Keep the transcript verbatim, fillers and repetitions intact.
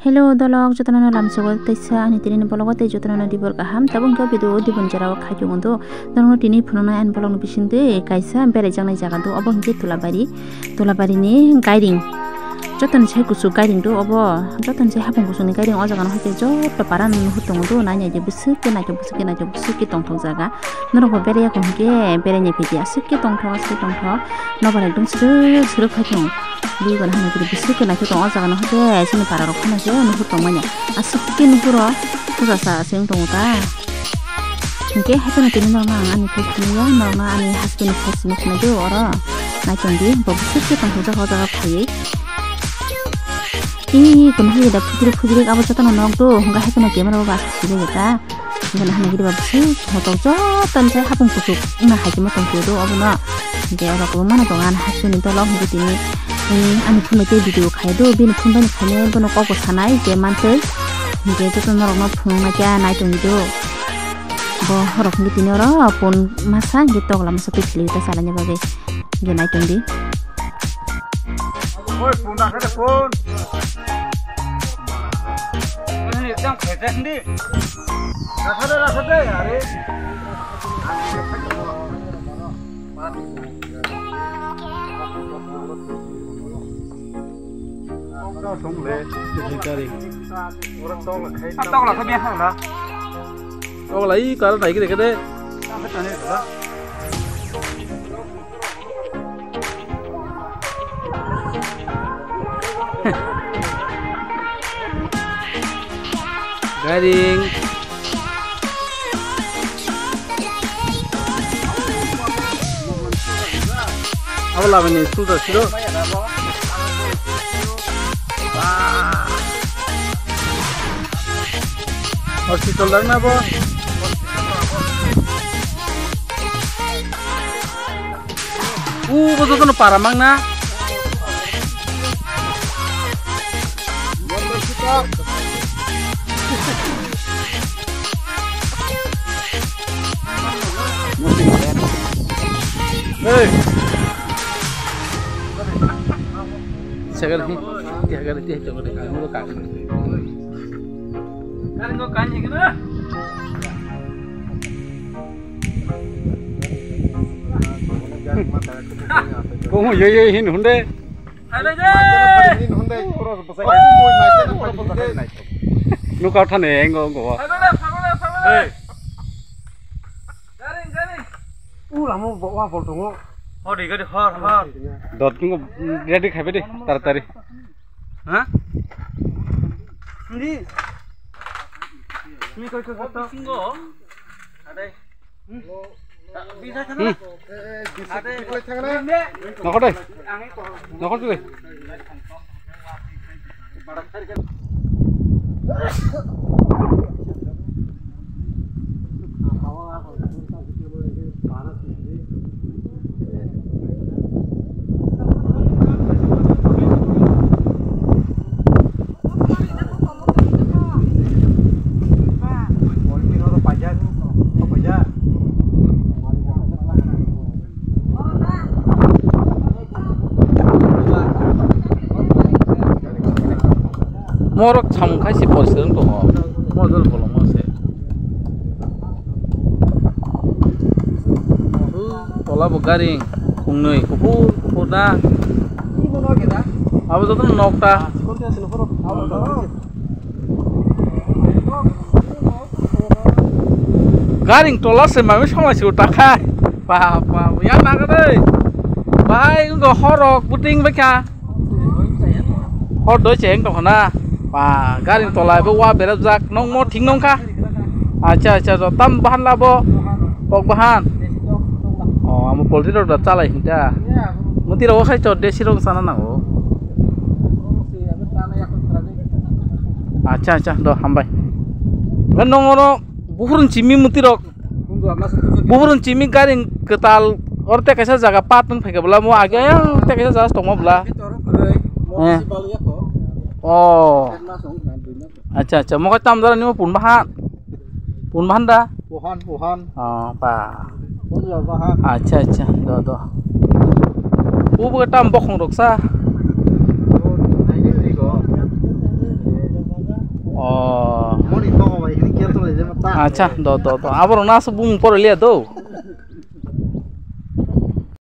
Hello dolok, jotono no lamsogo teisa ani tini ni vlog o tei jotono no dibor kaham. Tabuk hwnkhe video o dibon jora o khai tongo do. Norok no tini phunuknai ani vlog ni bising twi kaisa berai jaknai jaga do, obo hwnkhe Tulabari, Tulabari ni gairing. Jotoni sai kuchuk gairing do obo, jotoni sai hapung kuchuk ni gairing o jaga no hai khe joto para no nuhur tongo do, nai nai khe bwswk khe nai khe bwswk khe nai khe bwswk khe tongthok jaga. Norok bo berai ya kho hwnkhe berai nai phai di, aswk khe tongthok aswk khe tongthok. Nobar ekdom srwk srwk khai tongo. Bui gana hwnwi khe bwswk khe naikhe tongo o jaga no hwnkhe chini para rok phano khe nuhur tong manya. Aswk khe nuhuro puja sa se wng tongo ta. Hwnkhe haikhe no tini norokno ang ani face phunukya, norokno ani husband ni face phunuknai do oro. Naitong di bo bwswk khe tongthokjak o jaga phaiwi. Tini kono hwnkhe da phujrik phujrik abo jotono nok do hwnkhe haikhe no camera o ba sijak ya ta. Hwnkhe nahana giri ba bwswk hotok joto ni sai hapung kuchuk wngna hai khe ma tongphio do obono. Hwnkhe oro kwbangma no tongo ani hasteni dolo hwnkhe tini, ani phone bai tei video khai do, bini phone bai khainai bono kok bo sanai je mantwi. Hwnkhe joto norok no phunuknai khe nai tongdi do. Bo horok hwnkhe tini oro phone masa hwnkhe tokla masa twi khwlai ta salaina bagwi hwnkhe nai tongdi. Oi, phone rakha de, phone. Ini jam khete hindi. Rakha de, rakha de, are. Tokla khe biya khang da. Tokla i kar nai kede kede. Garing. Abo labani school ta siro. Hospital dang na bo. U bo jotono para mang na. Hey. Sagari, tiagari, tiagari, tiagari. Kari ko kani kena. Komo yoi yoi hin hunde. Nuka thane engo engo. U lamo wa bol tongo. Hor di gari hor hor. Dot ngo ready khaibe de taratari. Ha? Hindi. Ini koi koi kata. Singo. Ada. Nokol de. Nokol de. Morok samung khai se porsi wng tongo, model bolongma se. Tola bo gari khungnwi kuphur kuphur na. Abo jotono nok ta. Garing tola se mami somai se uta khai. Ba, ba, ya na ga dei. Bahai wngkha horok buting baikha. Hor doi cheng tong khana. Ba, garing tola bo wa berajak nong mo thik nong kha. Acha, acha, jo tam bahan labo. Kok bahan. O, amo poultry rok da chalai hinta. Muti rok khai chor desi rok sana nango. Acha, acha, do hambai. Ngan nong oro buhurun chimi muti rok. Buhurun chimi garing ketal orte kaisa jaga pat nung phaika bwla mo age yang te kaisa jaga tongma bwla. Eh. Oh. Acha, acha, mo tam dara nimo pun bahan. Pun bahan da? Wuhan, Wuhan. Oh, ba. Punjab bahan. Acha, acha, do, do. Ubo tam bokhong rok sa. Oh, hai ni go. Oh. Moni to bai hini kiya to lai jema ta. Acha, do, do, do. Aboro na su bung poro liya do.